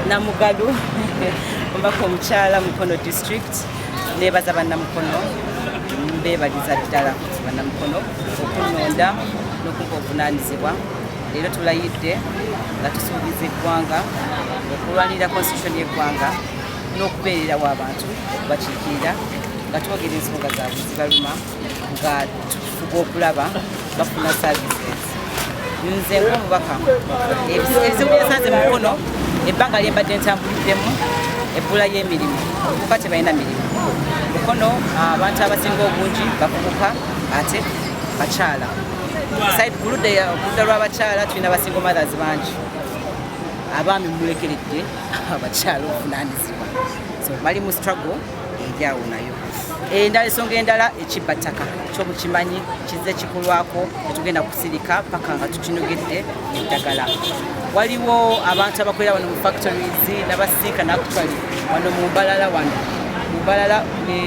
Namugalu, omubaka omukyala Mukono District. Nebaza bannamukono, mbeebaliza ddala bannamukono okunnonda n'okumpa obuvunaanyizibwa. Leero tulayidde nga tusuubiza eggwanga okulwanirira constitution y'eggwanga n'okubeererawo abantu, okubakiikirira nga twogera ensonga zaabwe zibaluma, nga tufuba okulaba bafuna services. Nze ng'omubaka, ebizibu byensanze mu Mukono ebbanga lyembadde ntambuliddemu, ebbula y'emirimu. Abavubuka tebalina mirimu Mukono. Abantu abasinga obungi bavubuka ate bakyala. Ku ludda lw'abakyala tulina ba single mothers bangi. Abaami mumulekeredde abakyala obuvunanyizibwa, so bali mu struggle eryawo. Nayo endala, ensonga endala, ekibba ttaka kyomukimanyi kizze kikulwako, tetugenda kusirika paka nga tukinogedde eddagala. Waliwo abantu abakolera wano mu factories nabasinkana actually wano mu Mbalala, wano mu Mbalala ne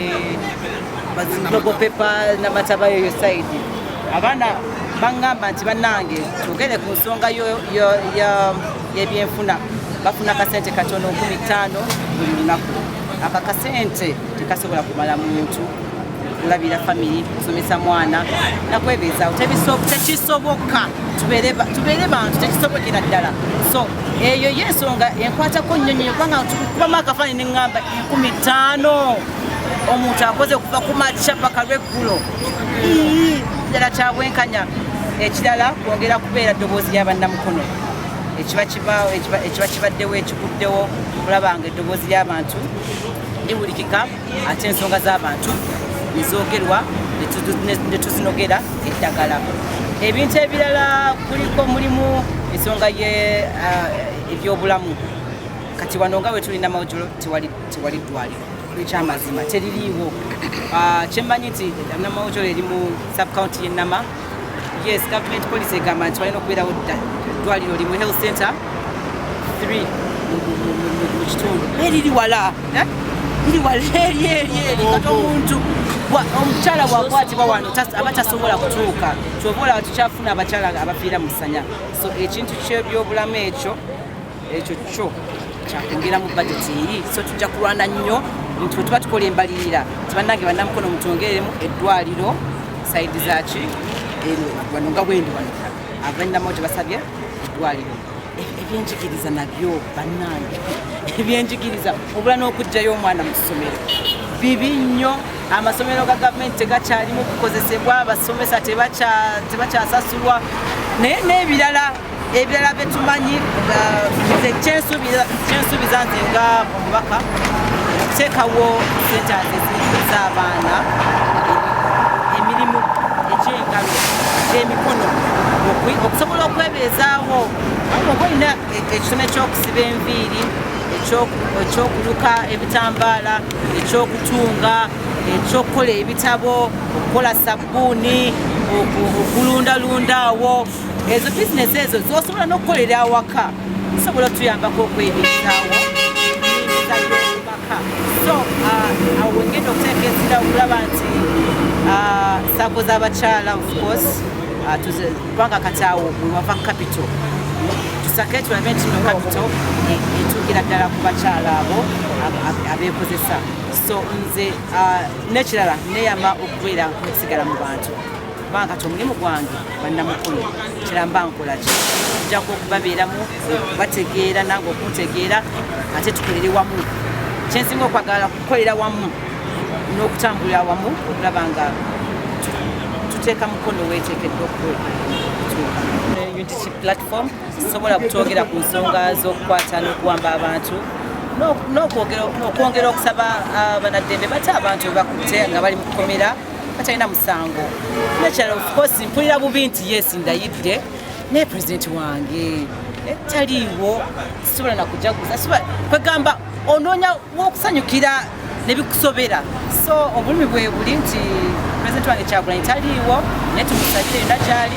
Global Paper namataba eyo side. Abaana baŋŋamba nti, "Bannange, twogere ku nsonga y'ebyenfuna." Bafuna kasente katono, 5,000 buli lunaku. Aka kasente tekasobola kumala muntu kulabira family, kusomesa mwana nakwebeezaawo. Tekisoboka. Tubeere bantu, tekisobokera ddala. So eyo yensonga enkwatako nnyo nnyo, kubanga kubamu akafaananyi neŋŋamba 5,000 omuntu akoze okuva ku makya paka lweggulo, ddala kyabwenkanya? Ekirala, kwongera kubeera ddoboozi ly'abannamukono. Ekiba kibaddewo, ekiguddewo, okulaba nga eddoboozi ly'abantu liwulikika ate ensonga z'abantu nezoogerwa ne tuzinogera eddagala. Ebintu ebirala kuliko, mulimu ensonga ye ebyobulamu. Kati wano nga bwe tulina Mawojolo, tewali ddwaliro. Ekyamazima teririiwo. Kyemmanyi nti Namawojolo eri mu subcounty y'Ennama. Yes, government policy egamba nti walina okubeerawo ddwaliro limu, health center 3 mu kitundu. Naye liri wala, eh? Liri wala eri eri eri. Kati omuntu omukyala bwakwatibwa wano aba tasobola kutuuka. Kyova olaba tukyafuna abakyala abafiira mu ssanya. So ekintu kyebyobulamu ekyo kyo kyakwongera mu budget eri. So tujja kulwana nnyo nti bwe tuba tukola embalirira, tibannange bannamukono, mutwongereremu eddwaliro side zaki eno wano nga bwendi wano abannamo gye basabye eddwaliro. Ebyenjigiriza nabyo, bannange, ebyenjigiriza, obula n'okugjayo omwana mu ssomero bibi nnyo. Amasomero ga gavumenti tegakyalimu kukozesebwa, abasomesa tebakyasasulwa, naye n'ebirala ebirala byetumanyi. Nze kyensuubiza nze nga omubaka, okuteekawo centers ez'abaana emirimu egy'engalo, egy'emikono, okusobola okwebeezaawo. Oba olina ekitone ky'okusiba enviiri, ekyokuluka ebitambaala, ekyokutunga, ekyokukola ebitabo, okukola sabbuuni, okulundalunda awo, ezo bizinesi ezo zosobola n'okukolera awaka, zisobola otuyambako okwebeezaawo maka. So awo wengenda okuteeka essira okulaba nti SACCO z'abakyala, of course, kubanga kati awo wewava capital, tusake tulabe nti no capital etuukira ddala ku bakyala abo abeekozesa. So nze n'ekirala, neyama okubeera okusigala mu bantu, kubanga kati omulimu gwange bannamukono kiramba nkola ki, njako okubabeeramu, okubategeera nange okuntegeera, ate tukolere wamu. Kyensinga okwagala, kukolera wamu n'okutambulira wamu okulaba nga tuteeka Mukono weeteekeddwa okutuuka. Unity Platform sobola kutwogera ku nsonga z'okukwata n'okuwamba abantu n'okwongera okusaba banaddembe bate abantu bebakutte nga bali mu kukomera batalina musango. Nekirala, of course, mpulira bubi nti yes, ndayidde, naye pulezidenti wange taliiwo, sisobola nakujaguza. Kwegamba onoonya wokusanyukira nebikusobera. So obulumi bwe buli nti pulezidenti wange Kyagulanyi taliiwo, naye tumusabire yonna gyali,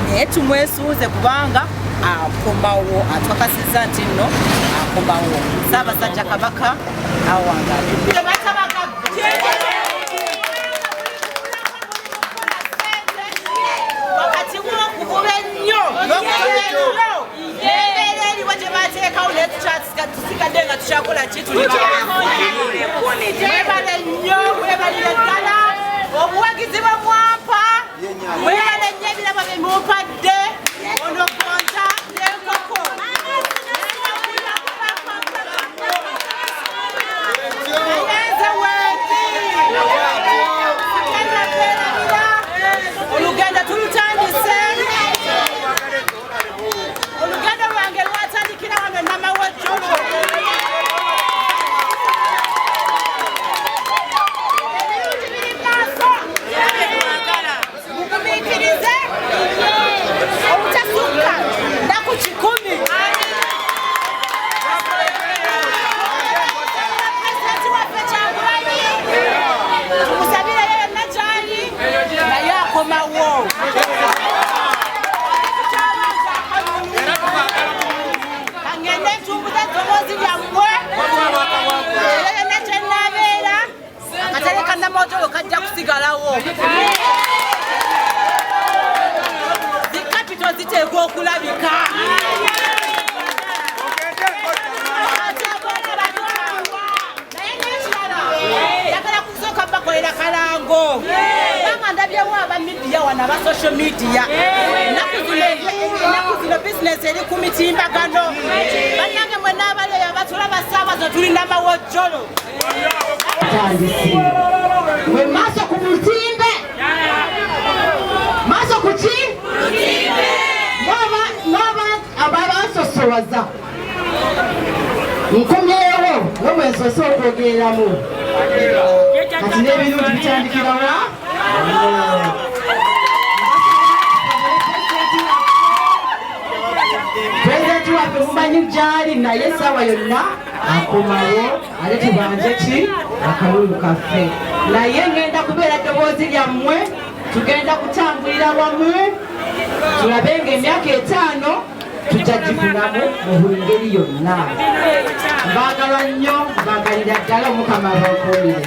naye tumwesuuze kubanga akomawo. Atwakasiza nti nno akomawo. Ssaabasajja Kabaka awangaale. Wakati w'okuvuba ennyo n'okuvuba ennyo n'embeera eriwo gye bateekawo, naye Tukyakola ki? Tuli mwebale nnyo, mwebalire ddala obuwagizi bwe mwampa, mwebale nnyo ebirabo bye mumpadde. Ono gonja n'enkoko. Naye nze wendi sigenda kwerabira. Olugendo tulutandise. Olugendo lwange lwatandikira wano Namawojjolo. Ebirungi biri maaso, mugumiikirize obutasukka nnaku 100. Pulezidenti waffe Kyagulanyi, tumusabireyo yonna gyali, naye akomawo. Kangende ntumbuza eddoboozi lyammwe era yonna gye nnaabeera, akatale ka Namawojjolo kajja kusigalawo. Zi capital ziteekwa okulabika. Naye n'ekirala, njagala kusooka bakolera kalango, kubanga ndabyewo aba media wano, aba social media. Ennaku zino bizinesi eri ku mitimbagano. Bannange mwenna abali eyo abatulaba saawa zo, tuli Namawojjolo. Tandisi we maaso ku lutimbe, maaso ku ki? N'aba abasosowaza nkomyewo nomwensoose okwogereramu. Kati n'ebirungi bitandikirawa. Pulezidenti waffe mumanyi gyali, naye essaawa yonna akomawo, ate tubanje ki akalulu kaffe. Naye ngenda kubeera ddoboozi lyammwe, tugenda kutambulira wamu, tulabe nga emyaka 5 tujja gifunamu mu buli ngeri yonna. Mbaagala nnyo, mbaagalira ddala. Omukama abakuumire.